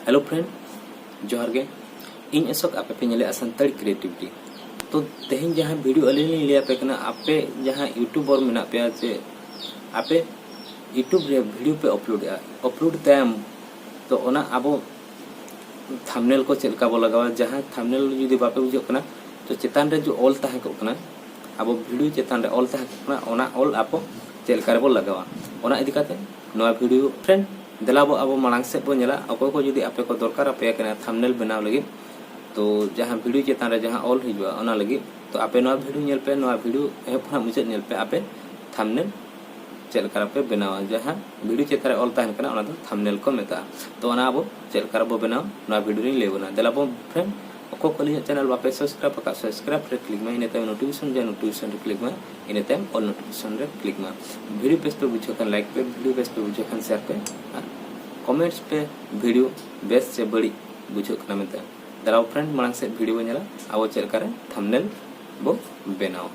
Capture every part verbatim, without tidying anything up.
Hello friend, ᱡᱚᱦᱟᱨ ᱜᱮ᱾ ᱤᱧ ᱚᱥᱳᱠ, ᱟᱯᱮ ᱯᱮ ᱧᱮᱞᱮᱜᱼᱟ ᱥᱟᱱᱛᱟᱲᱤ ᱠᱨᱤᱭᱮᱴᱤᱵᱷᱤᱴᱤ᱾ ᱛᱚ ᱛᱮᱦᱮᱧ ᱡᱟᱦᱟᱸ ᱵᱷᱤᱰᱤᱭᱳ ᱟᱹᱞᱤᱧ ᱞᱤᱧ ᱞᱟᱹᱭ ᱟᱯᱮ ᱠᱟᱱᱟ, ᱟᱯᱮ ᱡᱟᱦᱟᱸ ᱤᱭᱩᱴᱩᱵᱟᱨ ᱢᱮᱱᱟᱜ ᱯᱮᱭᱟ ᱡᱮ ᱟᱯᱮ ᱤᱭᱩᱴᱩᱵᱽ ᱨᱮ ᱵᱷᱤᱰᱤᱭᱳ ᱯᱮ ᱟᱯᱞᱳᱰᱮᱜᱼᱟ, ᱟᱯᱞᱳᱰ ᱛᱟᱭᱚᱢ ᱛᱚ ᱚᱱᱟ ᱟᱵᱚ ᱛᱷᱟᱢᱵᱽᱱᱮᱞ ᱠᱚ ᱪᱮᱫ ᱞᱮᱠᱟ ᱵᱚ ᱞᱟᱜᱟᱣᱟ, ᱡᱟᱦᱟᱸ ᱛᱷᱟᱢᱵᱽᱱᱮᱞ ᱡᱩᱫᱤ ᱵᱟᱯᱮ ᱵᱩᱡᱷᱟᱹᱜ ᱠᱟᱱᱟ ᱛᱚ ᱪᱮᱛᱟᱱ ᱨᱮ ᱡᱮ ᱚᱞ ᱛᱟᱦᱮᱸ ᱠᱚᱜ ᱠᱟᱱᱟ, ᱟᱵᱚ ᱵᱷᱤᱰᱤᱭᱳ ᱪᱮᱛᱟᱱ ᱨᱮ ᱚᱞ ᱛᱟᱦᱮᱸ ᱠᱚᱜ ᱠᱟᱱᱟ, ᱚᱱᱟ ᱚᱞ ᱟᱵᱚ ᱪᱮᱫ ᱞᱮᱠᱟ ᱨᱮᱵᱚ ᱞᱟᱜᱟᱣᱟ, ᱚᱱᱟ ᱤᱫᱤ ᱠᱟᱛᱮ ᱱᱚᱣᱟ ᱵᱷᱤᱰᱤᱭᱳ᱾ ᱯᱷᱨᱮᱱᱰ, ᱫᱮᱞᱟ ᱵᱚ ᱟᱵᱚ ᱢᱟᱲᱟᱝ ᱥᱮᱫ ᱵᱚ ᱧᱮᱞᱟ᱾ ᱚᱠᱚᱭ ᱠᱚ ᱡᱩᱫᱤ ᱟᱯᱮ ᱠᱚ ᱫᱚᱨᱠᱟᱨ ᱟᱯᱮᱭᱟ ᱠᱟᱱᱟ ᱛᱷᱟᱢᱵᱽᱱᱮᱞ ᱵᱮᱱᱟᱣ ᱞᱟᱹᱜᱤᱫ, ᱛᱚ ᱡᱟᱦᱟᱸ ᱵᱷᱤᱰᱤᱭᱳ ᱪᱮᱛᱟᱱ ᱨᱮ ᱡᱟᱦᱟᱸ ᱚᱞ ᱦᱤᱡᱩᱜᱼᱟ ᱚᱱᱟ ᱞᱟᱹᱜᱤᱫ, ᱛᱚ ᱟᱯᱮ ᱱᱚᱣᱟ ᱵᱷᱤᱰᱤᱭᱳ ᱧᱮᱞ ᱯᱮ, ᱱᱚᱣᱟ ᱵᱷᱤᱰᱤᱭᱳ ᱮᱦᱚᱵ ᱠᱷᱚᱱᱟᱜ ᱢᱩᱪᱟᱹᱫ ᱧᱮᱞ ᱯᱮ, ᱟᱯᱮ ᱛᱷᱟᱢᱵᱽᱱᱮᱞ ᱪᱮᱫ ᱞᱮᱠᱟ ᱨᱮᱯᱮ ᱵᱮᱱᱟᱣᱟ, ᱡᱟᱦᱟᱸ ᱵᱷᱤᱰᱤᱭᱳ ᱪᱮᱛᱟᱱ ᱨᱮ ᱚᱞ ᱛᱟᱦᱮᱱ ᱠᱟᱱᱟ ᱚᱱᱟ ᱫᱚ ᱛᱷᱟᱢᱵᱽᱱᱮᱞ ᱠᱚ ᱢᱮᱛᱟᱜᱼᱟ᱾ ᱛᱚ ᱚᱱᱟ ᱟᱵᱚ ᱪᱮᱫ ᱞᱮᱠᱟ ᱨᱮᱵᱚ ᱵᱮᱱᱟᱣᱟ ᱱᱚᱣᱟ ᱵᱷᱤᱰᱤᱭᱳ ᱨᱤᱧ ᱞᱟᱹᱭ ᱟᱵᱚᱱᱟ᱾ ᱫᱮᱞᱟ ᱵᱚ ᱯᱷᱨᱮᱱᱰ, ᱚᱠᱚᱭ ᱠᱚ ᱟᱹᱞᱤᱧᱟᱜ ᱪᱮᱱᱮᱞ ᱵᱟᱯᱮ ᱥᱟᱵᱥᱠᱨᱟᱭᱤᱵ ᱟᱠᱟᱫ, ᱥᱟᱵᱥᱠᱨᱟᱭᱤᱵ ᱨᱮ ᱠᱞᱤᱠ ᱢᱮ, ᱤᱱᱟᱹ ᱛᱟᱭᱚᱢ ᱱᱳᱴᱤᱯᱷᱤᱠᱮᱥᱚᱱ ᱡᱟᱦᱟᱸ ᱱᱳᱴᱤᱯᱷᱤᱠᱮᱥᱚᱱ ᱨᱮ ᱠᱞᱤᱠ ᱢᱮ, ᱤᱱᱟᱹ ᱛᱟᱭᱚᱢ ᱚᱞ ᱱᱳᱴᱤᱯᱷᱤᱠᱮᱥᱚᱱ ᱨᱮ ᱠᱞᱤᱠ ᱢᱮ᱾ ᱵᱷᱤᱰᱤᱭᱳ ᱵᱮᱥ ᱯᱮ ᱵᱩᱡᱷᱟᱹᱣ ᱠᱷᱟᱱ ᱞᱟᱭᱤᱠ ᱯᱮ, ᱵᱷᱤᱰᱤᱭᱳ ᱵᱮᱥ ᱯᱮ ᱵᱩᱡᱷᱟᱹᱣ ᱠᱷᱟᱱ ᱥᱮᱭᱟᱨ ᱯᱮ ᱟᱨ ᱠᱚᱢᱮᱱᱴᱥ ᱯᱮ, ᱵᱷᱤᱰᱤᱭᱳ ᱵᱮᱥ ᱥᱮ ᱵᱟᱹᱲᱤᱡ ᱵᱩᱡᱷᱟᱹᱜ ᱠᱟᱱᱟ ᱢᱮᱱᱛᱮ᱾ ᱫᱮᱞᱟ ᱯᱷᱨᱮᱱᱰ, ᱢᱟᱲᱟᱝ ᱥᱮᱫ ᱵᱷᱤᱰᱤᱭᱳ ᱵᱚ ᱧᱮᱞᱟ, ᱟᱵᱚ ᱪᱮᱫ ᱞᱮᱠᱟᱨᱮ ᱛᱷᱟᱢᱵᱽᱱᱮᱞ ᱵᱚ ᱵᱮᱱᱟᱣᱟ᱾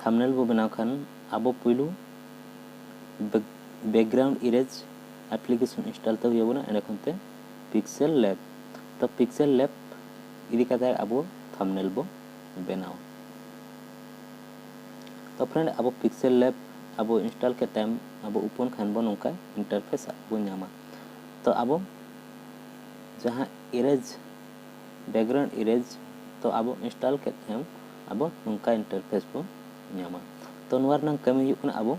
ᱛᱷᱟᱢᱵᱽᱱᱮᱞ ᱵᱚ ᱵᱮᱱᱟᱣ ᱠᱷᱟᱱ ᱟᱵᱚ ᱯᱩᱭᱞᱩ ᱵᱮᱠ-, ᱵᱮᱠᱜᱨᱟᱣᱩᱱᱰ ᱤᱨᱮᱡᱽ ᱮᱯᱞᱤᱠᱮᱥᱚᱱ ᱤᱱᱥᱴᱚᱞ ᱛᱮ ᱦᱩᱭ ᱟᱵᱚᱱᱟ, ᱮᱸᱰᱮ ᱠᱷᱚᱱ ᱛᱮ ᱯᱤᱠᱥᱮᱞ ᱞᱮᱵ᱾ ᱛᱚ ᱯᱤᱠᱥᱮᱞ ᱞᱮᱵ ᱤᱫᱤ ᱠᱟᱛᱮ ᱟᱵᱚ ᱛᱷᱟᱢᱵᱽᱱᱮᱞ ᱵᱚ ᱵᱮᱱᱟᱣᱟ᱾ ᱛᱚ ᱯᱷᱨᱮᱱᱰ, ᱟᱵᱚ ᱯᱤᱠᱥᱮᱞ ᱞᱮᱵ ᱟᱵᱚ ᱤᱱᱥᱴᱚᱞ ᱠᱮᱫ ᱛᱟᱭᱚᱢ ᱟᱵᱚ ᱳᱯᱮᱱ ᱠᱷᱟᱱ ᱵᱚ ᱱᱚᱝᱠᱟ ᱤᱱᱴᱟᱨᱯᱷᱮᱥ ᱵᱚ ᱧᱟᱢᱟ᱾ ᱛᱚ ᱟᱵᱚ ᱡᱟᱦᱟᱸ ᱤᱨᱮᱡᱽ, ᱵᱮᱠᱜᱨᱟᱣᱩᱱᱰ ᱤᱨᱮᱡᱽ, ᱛᱚ ᱟᱵᱚ ᱤᱱᱥᱴᱚᱞ ᱠᱮᱫ ᱛᱟᱭᱚᱢ ᱟᱵᱚ ᱱᱚᱝᱠᱟ ᱤᱱᱴᱟᱨᱯᱷᱮᱥ ᱵᱚ ᱧᱟᱢᱟ᱾ ᱛᱚ ᱱᱚᱣᱟ ᱨᱮᱱᱟᱜ ᱠᱟᱹᱢᱤ ᱦᱩᱭᱩᱜ ᱠᱟᱱᱟ ᱟᱵᱚ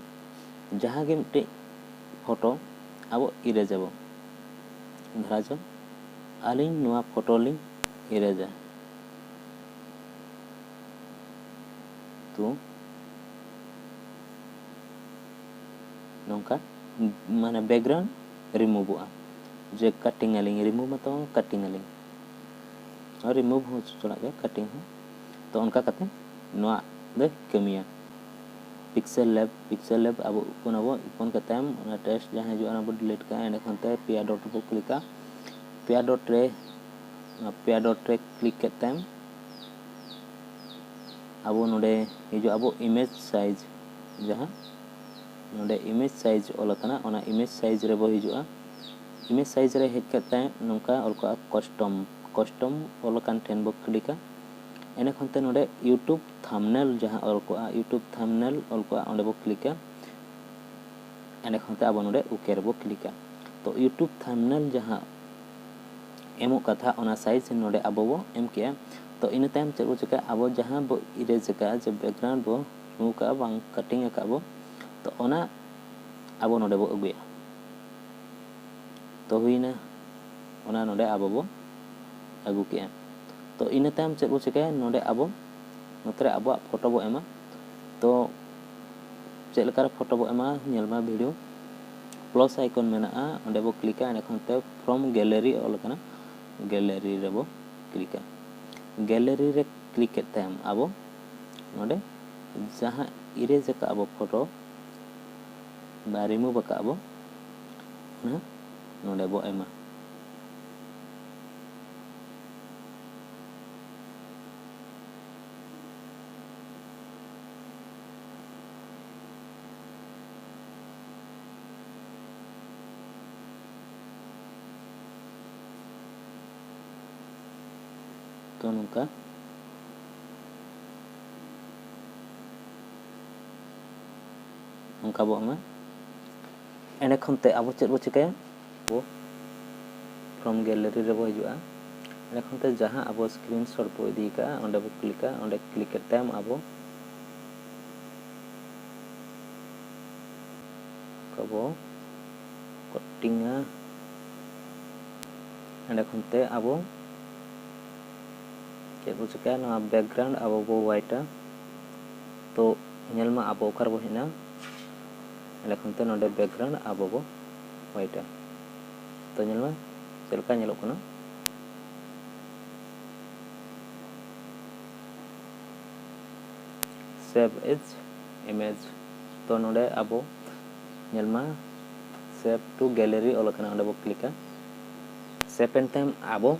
ᱡᱟᱦᱟᱸ ᱜᱮ ᱢᱤᱫᱴᱮᱡ ᱯᱷᱳᱴᱳ ᱟᱵᱚ ᱤᱨᱮᱡᱽ ᱟᱵᱚ᱾ ᱫᱷᱟᱨᱟ ᱡᱚᱝ ᱟᱹᱞᱤᱧ ᱱᱚᱣᱟ ᱯᱷᱳᱴᱳ ᱞᱤᱧ ᱤᱨᱮᱡᱟ᱾ ᱛᱚ ᱱᱚᱝᱠᱟ ᱢᱟᱱᱮ ᱵᱮᱠᱜᱨᱟᱣᱩᱱᱰ ᱨᱤᱢᱩᱵᱷᱚᱜᱼᱟ, ᱡᱮ ᱠᱟᱴᱤᱝ ᱟᱹᱞᱤᱧ, ᱨᱤᱢᱩᱵᱷ ᱢᱟᱛᱚ ᱵᱟᱝ, ᱠᱟᱴᱤᱝ ᱟᱹᱞᱤᱧ, ᱟᱨ ᱨᱤᱢᱩᱵᱷ ᱦᱚᱸ ᱪᱟᱞᱟᱜ ᱜᱮᱭᱟ, ᱠᱟᱴᱤᱝ ᱦᱚᱸ᱾ ᱛᱚ ᱚᱱᱠᱟ ᱠᱟᱛᱮ ᱱᱚᱣᱟ ᱫᱚᱭ ᱠᱟᱹᱢᱤᱭᱟ᱾ Pixel Lab, Pixel Lab ᱟᱵᱚ open ᱟᱵᱚ᱾ Open ᱠᱟᱛᱮ ᱚᱱᱟ ᱴᱮᱠᱥᱴ ᱡᱟᱦᱟᱸ ᱦᱤᱡᱩᱜᱼᱟ, ᱚᱱᱟ ᱵᱚ delete ᱠᱟᱜᱼᱟ᱾ ᱮᱸᱰᱮ ᱠᱷᱚᱱ ᱛᱮ ᱯᱮᱭᱟ ᱰᱚᱴ ᱨᱮᱵᱚ ᱠᱞᱤᱠᱟ᱾ ᱯᱮᱭᱟ ᱰᱚᱴ ᱨᱮ, ᱚᱱᱟ ᱯᱮᱭᱟ ᱰᱚᱴ ᱨᱮ ᱠᱞᱤᱠ ᱠᱮᱫ ᱛᱟᱭᱚᱢ, ᱟᱵᱚ ᱱᱚᱰᱮ ᱦᱤᱡᱩᱜ ᱟᱵᱚ image size, ᱡᱟᱦᱟᱸ ᱱᱚᱰᱮ image size ᱚᱞ ᱟᱠᱟᱱᱟ, ᱚᱱᱟ image size ᱨᱮᱵᱚ ᱦᱤᱡᱩᱜᱼᱟ᱾ Image size ᱨᱮ ᱦᱮᱡ ᱠᱟᱛᱮ ᱱᱚᱝᱠᱟ ᱚᱞ ᱠᱚᱜᱼᱟ custom, custom ᱚᱞ ᱟᱠᱟᱱ ᱴᱷᱮᱱ ᱵᱚ ᱠᱞᱤᱠᱟ᱾ ᱮᱸᱰᱮ ᱠᱷᱚᱱ ᱛᱮ ᱱᱚᱰᱮ YouTube thumbnail ᱡᱟᱦᱟᱸ ᱚᱞ ᱠᱚᱜᱼᱟ, YouTube thumbnail ᱚᱞ ᱠᱚᱜᱼᱟ, ᱚᱸᱰᱮ ᱵᱚ ᱠᱞᱤᱠᱟ᱾ ᱮᱸᱰᱮ ᱠᱷᱚᱱ ᱛᱮ ᱟᱵᱚ ᱱᱚᱰᱮ OK ᱨᱮᱵᱚ ᱠᱞᱤᱠᱟ᱾ ᱛᱚ YouTube thumbnail ᱡᱟᱦᱟᱸ ᱮᱢᱚᱜ ᱠᱟᱛᱷᱟ, ᱚᱱᱟ size ᱱᱚᱰᱮ ᱟᱵᱚ ᱵᱚ ᱮᱢ ᱠᱮᱜᱼᱟ᱾ ᱛᱚ ᱤᱱᱟᱹ ᱛᱟᱭᱚᱢ ᱪᱮᱫ ᱵᱚ ᱪᱤᱠᱟᱹᱭᱟ? ᱟᱵᱚ ᱡᱟᱦᱟᱸ ᱵᱚ erase ᱟᱠᱟᱫᱼᱟ, ᱡᱮ background ᱵᱚ remove ᱠᱟᱜᱼᱟ, ᱵᱟᱝ cutting ᱟᱠᱟᱫ ᱵᱚ, ᱛᱚ ᱚᱱᱟ ᱟᱵᱚ ᱱᱚᱰᱮ ᱵᱚ ᱟᱹᱜᱩᱭᱟ᱾ ᱛᱚ ᱦᱩᱭᱱᱟ, ᱚᱱᱟ ᱱᱚᱰᱮ ᱟᱵᱚ ᱵᱚ ᱟᱹᱜᱩ ᱠᱮᱜᱼᱟ᱾ ᱛᱚ ᱤᱱᱟᱹ ᱛᱟᱭᱚᱢ ᱪᱮᱫ ᱵᱚ ᱪᱤᱠᱟᱹᱭᱟ? ᱱᱚᱰᱮ ᱟᱵᱚ ᱱᱚᱛᱮ ᱨᱮ ᱟᱵᱚᱣᱟᱜ ᱯᱷᱳᱴᱳ ᱵᱚ ᱮᱢᱟ᱾ ᱛᱚ ᱪᱮᱫ ᱞᱮᱠᱟᱨᱮ ᱯᱷᱳᱴᱳ ᱵᱚ ᱮᱢᱟ? ᱧᱮᱞ ᱢᱟ video, plus icon ᱢᱮᱱᱟᱜᱼᱟ, ᱚᱸᱰᱮ ᱵᱚ ᱠᱞᱤᱠᱟ᱾ ᱮᱸᱰᱮ ᱠᱷᱚᱱ ᱛᱮ from gallery ᱚᱞ ᱟᱠᱟᱱᱟ, gallery ᱨᱮᱵᱚ ᱠᱞᱤᱠᱟ᱾ Gallery ᱨᱮ ᱠᱞᱤᱠ ᱠᱮᱫ ᱛᱟᱭᱚᱢ ᱟᱵᱚ ᱱᱚᱰᱮ ᱡᱟᱦᱟᱸ erase ᱟᱠᱟᱫ ᱟᱵᱚ ᱯᱷᱳᱴᱳ ᱵᱟ remove ᱟᱠᱟᱫ ᱟᱵᱚ, ᱚᱱᱟ ᱱᱚᱰᱮ ᱵᱚ ᱮᱢᱟ᱾ ᱛᱚ ᱱᱚᱝᱠᱟ, ᱱᱚᱝᱠᱟ ᱵᱚ ᱮᱢᱟ᱾ ᱮᱸᱰᱮ ᱠᱷᱚᱱ ᱛᱮ ᱟᱵᱚ ᱪᱮᱫ ᱵᱚ ᱪᱤᱠᱟᱹᱭᱟ? ᱟᱵᱚ from gallery ᱨᱮᱵᱚ ᱦᱤᱡᱩᱜᱼᱟ᱾ ᱮᱸᱰᱮ ᱠᱷᱚᱱ ᱛᱮ ᱡᱟᱦᱟᱸ ᱟᱵᱚ screenshot ᱵᱚ ᱤᱫᱤ ᱠᱟᱜᱼᱟ, ᱚᱸᱰᱮ ᱵᱚ ᱠᱞᱤᱠᱟ᱾ ᱚᱸᱰᱮ ᱠᱞᱤᱠ ᱠᱮᱫ ᱛᱟᱭᱚᱢ ᱟᱵᱚ ᱚᱠᱟ ᱵᱚ cuttingᱟ᱾ ᱮᱸᱰᱮ ᱠᱷᱚᱱ ᱛᱮ ᱟᱵᱚ ᱪᱮᱫ ᱵᱚ ᱪᱤᱠᱟᱹᱭᱟ? ᱱᱚᱣᱟ background ᱟᱵᱚ ᱵᱚ whiteᱟ᱾ ᱛᱚ ᱧᱮᱞ ᱢᱟ ᱟᱵᱚ ᱚᱠᱟ ᱨᱮᱵᱚ ᱦᱮᱡ ᱮᱱᱟ, ᱮᱸᱰᱮ ᱠᱷᱚᱱ ᱛᱮ ᱱᱚᱰᱮ background ᱟᱵᱚ ᱵᱚ whiteᱟ᱾ ᱛᱚ ᱧᱮᱞ ᱢᱮ ᱪᱮᱫ ᱞᱮᱠᱟ ᱧᱮᱞᱚᱜ ᱠᱟᱱᱟ᱾ Save as image᱾ ᱛᱚ ᱱᱚᱰᱮ ᱟᱵᱚ ᱧᱮᱞ ᱢᱟ save to gallery ᱚᱞ ᱟᱠᱟᱱᱟ, ᱚᱸᱰᱮ ᱵᱚ ᱠᱞᱤᱠᱟ᱾ ᱥᱮᱵᱷ ᱮᱱ ᱛᱟᱭᱚᱢ ᱟᱵᱚ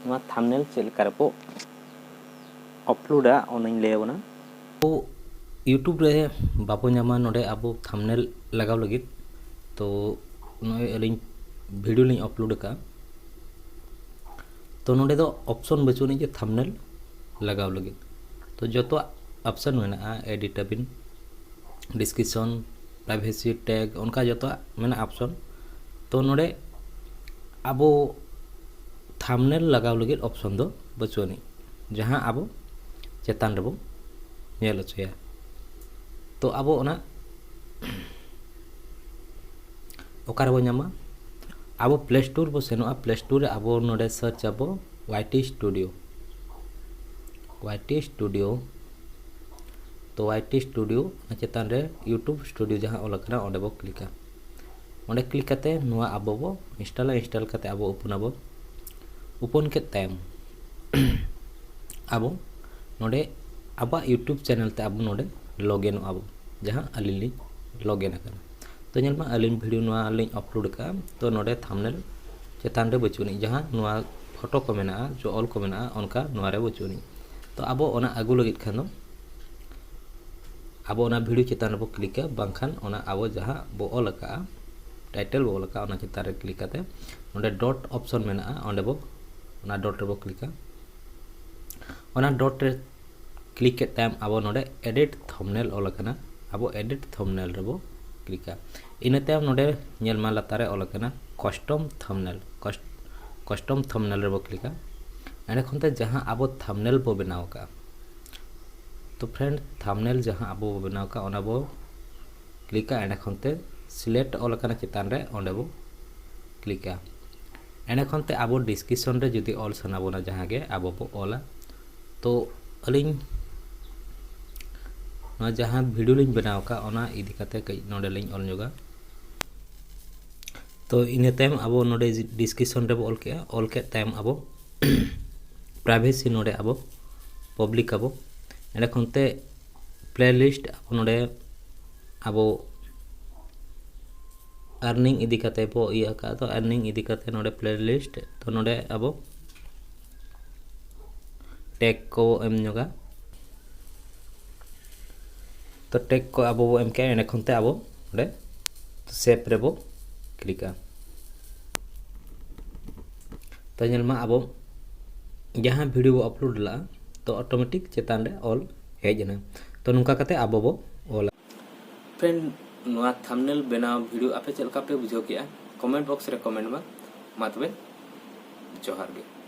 ᱱᱚᱣᱟ ᱛᱷᱟᱢᱵᱱᱮᱞ ᱪᱮᱫ ᱞᱮᱠᱟ ᱨᱮᱵᱚ ᱟᱯᱞᱳᱰᱟ ᱚᱱᱟᱧ ᱞᱟᱹᱭ ᱟᱵᱚᱱᱟ᱾ ᱛᱚ YouTube ᱨᱮ ᱵᱟᱵᱚ ᱧᱟᱢᱟ ᱱᱚᱰᱮ ᱟᱵᱚ ᱛᱷᱟᱢᱵᱱᱮᱞ ᱞᱟᱜᱟᱣ ᱞᱟᱹᱜᱤᱫ᱾ ᱛᱚ ᱱᱚᱜᱼᱚᱭ ᱟᱹᱞᱤᱧ ᱵᱷᱤᱰᱤᱭᱳ ᱞᱤᱧ ᱟᱯᱞᱳᱰ ᱟᱠᱟᱫᱼᱟ᱾ ᱛᱚ ᱱᱚᱰᱮ ᱫᱚ ᱚᱯᱥᱚᱱ ᱵᱟᱹᱪᱩᱜ ᱟᱹᱱᱤᱡ ᱡᱮ ᱛᱷᱟᱢᱵᱱᱮᱞ ᱞᱟᱜᱟᱣ ᱞᱟᱹᱜᱤᱫ᱾ ᱛᱚ ᱡᱚᱛᱚᱣᱟᱜ ᱚᱯᱥᱚᱱ ᱢᱮᱱᱟᱜᱼᱟ, ᱮᱰᱤᱴ ᱟᱹᱵᱤᱱ, ᱰᱤᱥᱠᱨᱤᱯᱥᱚᱱ, ᱯᱨᱟᱭᱵᱷᱮᱥᱤ, ᱴᱮᱜᱽ, ᱚᱱᱠᱟ ᱡᱚᱛᱚᱣᱟᱜ ᱢᱮᱱᱟᱜᱼᱟ ᱚᱯᱥᱚᱱ᱾ ᱛᱚ ᱱᱚᱰᱮ ᱟᱵᱚ ᱛᱷᱟᱢᱵᱱᱮᱞ ᱞᱟᱜᱟᱣ ᱞᱟᱹᱜᱤᱫ ᱚᱯᱥᱚᱱ ᱫᱚ ᱵᱟᱹᱪᱩᱜ ᱟᱹᱱᱤᱡ, ᱡᱟᱦᱟᱸ ᱟᱵᱚ ᱪᱮᱛᱟᱱ ᱨᱮᱵᱚ ᱧᱮᱞ ᱦᱚᱪᱚᱭᱟ᱾ ᱛᱚ ᱟᱵᱚ ᱚᱱᱟ ᱚᱠᱟ ᱨᱮᱵᱚ ᱧᱟᱢᱟ? ᱟᱵᱚ ᱯᱞᱮ ᱥᱴᱳᱨ ᱵᱚ ᱥᱮᱱᱚᱜᱼᱟ᱾ ᱯᱞᱮ ᱥᱴᱳᱨ ᱨᱮ ᱟᱵᱚ ᱱᱚᱰᱮ ᱥᱟᱨᱪ ᱟᱵᱚ Y T studio, Y T studio. ᱛᱚ ᱣᱟᱭ ᱴᱤ ᱥᱴᱩᱰᱤᱭᱳ ᱚᱱᱟ ᱪᱮᱛᱟᱱ ᱨᱮ YouTube ᱥᱴᱩᱰᱤᱭᱳ ᱡᱟᱦᱟᱸ ᱚᱞ ᱟᱠᱟᱱᱟ ᱚᱸᱰᱮ ᱵᱚ ᱠᱞᱤᱠᱟ᱾ ᱚᱸᱰᱮ ᱠᱞᱤᱠ ᱠᱟᱛᱮ ᱱᱚᱣᱟ ᱟᱵᱚ ᱵᱚ ᱤᱱᱥᱴᱚᱞᱟ᱾ ᱤᱱᱥᱴᱚᱞ ᱠᱟᱛᱮ ᱟᱵᱚ ᱳᱯᱮᱱ ᱟᱵᱚ᱾ ᱳᱯᱮᱱ ᱠᱮᱫ ᱛᱟᱭᱚᱢ ᱟᱵᱚ ᱱᱚᱰᱮ ᱟᱵᱚᱣᱟᱜ YouTube ᱪᱮᱱᱮᱞ ᱛᱮ ᱟᱵᱚ ᱱᱚᱰᱮ ᱞᱚᱜᱤᱱᱚᱜ ᱟᱵᱚ, ᱡᱟᱦᱟᱸ ᱟᱹᱞᱤᱧ ᱞᱤᱧ ᱞᱚᱜᱤᱱ ᱟᱠᱟᱱᱟ᱾ ᱛᱚ ᱧᱮᱞ ᱢᱟ ᱟᱹᱞᱤᱧ ᱵᱷᱤᱰᱤᱭᱳ ᱱᱚᱣᱟ ᱞᱤᱧ ᱟᱯᱞᱳᱰ ᱟᱠᱟᱫᱼᱟ᱾ ᱛᱚ ᱱᱚᱰᱮ ᱛᱷᱟᱢᱵᱱᱮᱞ ᱪᱮᱛᱟᱱ ᱨᱮ ᱵᱟᱹᱪᱩᱜ ᱟᱹᱱᱤᱡ, ᱡᱟᱦᱟᱸ ᱱᱚᱣᱟ ᱯᱷᱳᱴᱳ ᱠᱚ ᱢᱮᱱᱟᱜᱼᱟ, ᱡᱚ ᱚᱞ ᱠᱚ ᱢᱮᱱᱟᱜᱼᱟ, ᱚᱱᱠᱟ ᱱᱚᱣᱟ ᱨᱮ ᱵᱟᱹᱪᱩᱜ ᱟᱹᱱᱤᱡ᱾ ᱛᱚ ᱟᱵᱚ ᱚᱱᱟ ᱟᱹᱜᱩ ᱞᱟᱹᱜᱤᱫ ᱠᱷᱟᱱ ᱫᱚ ᱟᱵᱚ ᱚᱱᱟ ᱵᱷᱤᱰᱤᱭᱳ ᱪᱮᱛᱟᱱ ᱨᱮᱵᱚ ᱠᱞᱤᱠᱟ, ᱵᱟᱝᱠᱷᱟᱱ ᱚᱱᱟ ᱟᱵᱚ ᱡᱟᱦᱟᱸ ᱵᱚ ᱚᱞ ᱟᱠᱟᱫᱼᱟ, ᱴᱟᱭᱴᱮᱞ ᱵᱚ ᱚᱞ ᱟᱠᱟᱫᱼᱟ, ᱚᱱᱟ ᱪᱮᱛᱟᱱ ᱨᱮ ᱠᱞᱤᱠ ᱠᱟᱛᱮ ᱱᱚᱰᱮ ᱰᱚᱴ ᱚᱯᱥᱚᱱ ᱢᱮᱱᱟᱜᱼᱟ, ᱚᱸᱰᱮ ᱵᱚ, ᱚᱱᱟ ᱰᱚᱴ ᱨᱮᱵᱚ ᱠᱞᱤᱠᱟ᱾ ᱚᱱᱟ ᱰᱚᱴ ᱨᱮ ᱠᱞᱤᱠ ᱠᱮᱫ ᱛᱟᱭᱚᱢ ᱟᱵᱚ ᱱᱚᱰᱮ ᱮᱰᱤᱴ ᱛᱷᱟᱢᱵᱱᱮᱞ ᱚᱞ ᱟᱠᱟᱱᱟ, ᱟᱵᱚ ᱮᱰᱤᱴ ᱛᱷᱟᱢᱵᱱᱮᱞ ᱨᱮᱵᱚ ᱠᱞᱤᱠᱟ᱾ ᱤᱱᱟᱹ ᱛᱟᱭᱚᱢ ᱱᱚᱰᱮ ᱧᱮᱞ ᱢᱟ ᱞᱟᱛᱟᱨ ᱨᱮ ᱚᱞ ᱟᱠᱟᱱᱟ ᱠᱟᱥᱴᱚᱢ ᱛᱷᱟᱢᱵᱱᱮᱞ, ᱠᱟᱥᱴᱚᱢ ᱛᱷᱟᱢᱵᱱᱮᱞ ᱨᱮᱵᱚ ᱠᱞᱤᱠᱟ᱾ ᱮᱸᱰᱮ ᱠᱷᱚᱱ ᱛᱮ ᱡᱟᱦᱟᱸ ᱟᱵᱚ ᱛᱷᱟᱢᱵᱱᱮᱞ ᱵᱚ ᱵᱮᱱᱟᱣ ᱟᱠᱟᱫᱼᱟ, ᱛᱚ ᱯᱷᱨᱮᱱᱰ, ᱛᱷᱟᱢᱵᱱᱮᱞ ᱡᱟᱦᱟᱸ ᱟᱵᱚ ᱵᱚ ᱵᱮᱱᱟᱣ ᱟᱠᱟᱫᱼᱟ ᱚᱱᱟ ᱵᱚ ᱠᱞᱤᱠᱟ᱾ ᱮᱸᱰᱮ ᱠᱷᱚᱱ ᱛᱮ ᱥᱤᱞᱮᱠᱴ ᱚᱞ ᱟᱠᱟᱱᱟ ᱪᱮᱛᱟᱱ ᱨᱮ, ᱚᱸᱰᱮ ᱵᱚ ᱠᱞᱤᱠᱟ᱾ ᱮᱸᱰᱮ ᱠᱷᱚᱱ ᱛᱮ ᱟᱵᱚ ᱰᱤᱥᱠᱨᱤᱯᱥᱚᱱ ᱨᱮ ᱡᱩᱫᱤ ᱚᱞ ᱥᱟᱱᱟ ᱵᱚᱱᱟ ᱡᱟᱦᱟᱸ ᱜᱮ ᱟᱵᱚ ᱵᱚ ᱚᱞᱟ᱾ ᱛᱚ ᱟᱹᱞᱤᱧ ᱱᱚᱣᱟ ᱡᱟᱦᱟᱸ ᱵᱷᱤᱰᱤᱭᱳ ᱞᱤᱧ ᱵᱮᱱᱟᱣ ᱟᱠᱟᱫ ᱚᱱᱟ ᱤᱫᱤ ᱠᱟᱛᱮ ᱠᱟᱹᱡ ᱱᱚᱰᱮ ᱞᱤᱧ ᱚᱞ ᱧᱚᱜᱟ᱾ ᱛᱚ ᱤᱱᱟᱹ ᱛᱟᱭᱚᱢ ᱟᱵᱚ ᱱᱚᱰᱮ ᱰᱤᱥᱠᱨᱤᱯᱥᱚᱱ ᱨᱮᱵᱚ ᱚᱞ ᱠᱮᱜᱼᱟ, ᱚᱞ ᱠᱮᱫ ᱛᱟᱭᱚᱢ ᱟᱵᱚ ᱯᱨᱟᱭᱵᱷᱮᱥᱤ ᱱᱚᱰᱮ ᱟᱵᱚ ᱯᱟᱵᱽᱞᱤᱠ ᱟᱵᱚ᱾ ᱮᱸᱰᱮ ᱠᱷᱚᱱ ᱛᱮ playlist ᱟᱵᱚ ᱱᱚᱰᱮ ᱟᱵᱚ earning ᱤᱫᱤ ᱠᱟᱛᱮ ᱵᱚ ᱤᱭᱟᱹ ᱟᱠᱟᱫ, ᱛᱚ earning ᱤᱫᱤ ᱠᱟᱛᱮ ᱱᱚᱰᱮ playlist, ᱛᱚ ᱱᱚᱰᱮ ᱟᱵᱚ tag ᱠᱚ ᱮᱢ ᱧᱚᱜᱟ᱾ ᱛᱚ tag ᱠᱚ ᱟᱵᱚ ᱵᱚ ᱮᱢ ᱠᱮᱜᱼᱟ, ᱮᱸᱰᱮ ᱠᱷᱚᱱ ᱛᱮ ᱟᱵᱚ ᱱᱚᱰᱮ save ᱨᱮᱵᱚ ᱠᱞᱤᱠᱟ᱾ ᱛᱚ ᱧᱮᱞ ᱢᱟ, ᱟᱵᱚ ᱡᱟᱦᱟᱸ video ᱵᱚ upload ᱞᱟᱜᱼᱟ, ᱛᱚ automatic ᱪᱮᱛᱟᱱ ᱨᱮ ᱚᱞ ᱦᱮᱡ ᱮᱱᱟ᱾ ᱛᱚ ᱱᱚᱝᱠᱟ ᱠᱟᱛᱮ ᱟᱵᱚ ᱵᱚ ᱚᱞᱟ᱾ Friend, ᱱᱚᱣᱟ thumbnail ᱵᱮᱱᱟᱣ video ᱟᱯᱮ ᱪᱮᱫ ᱞᱮᱠᱟ ᱯᱮ ᱵᱩᱡᱷᱟᱹᱣ ᱠᱮᱜᱼᱟ? Comment box ᱨᱮ comment ᱢᱟ᱾ ᱢᱟ ᱛᱚᱵᱮ, ᱡᱚᱦᱟᱨ ᱜᱮ᱾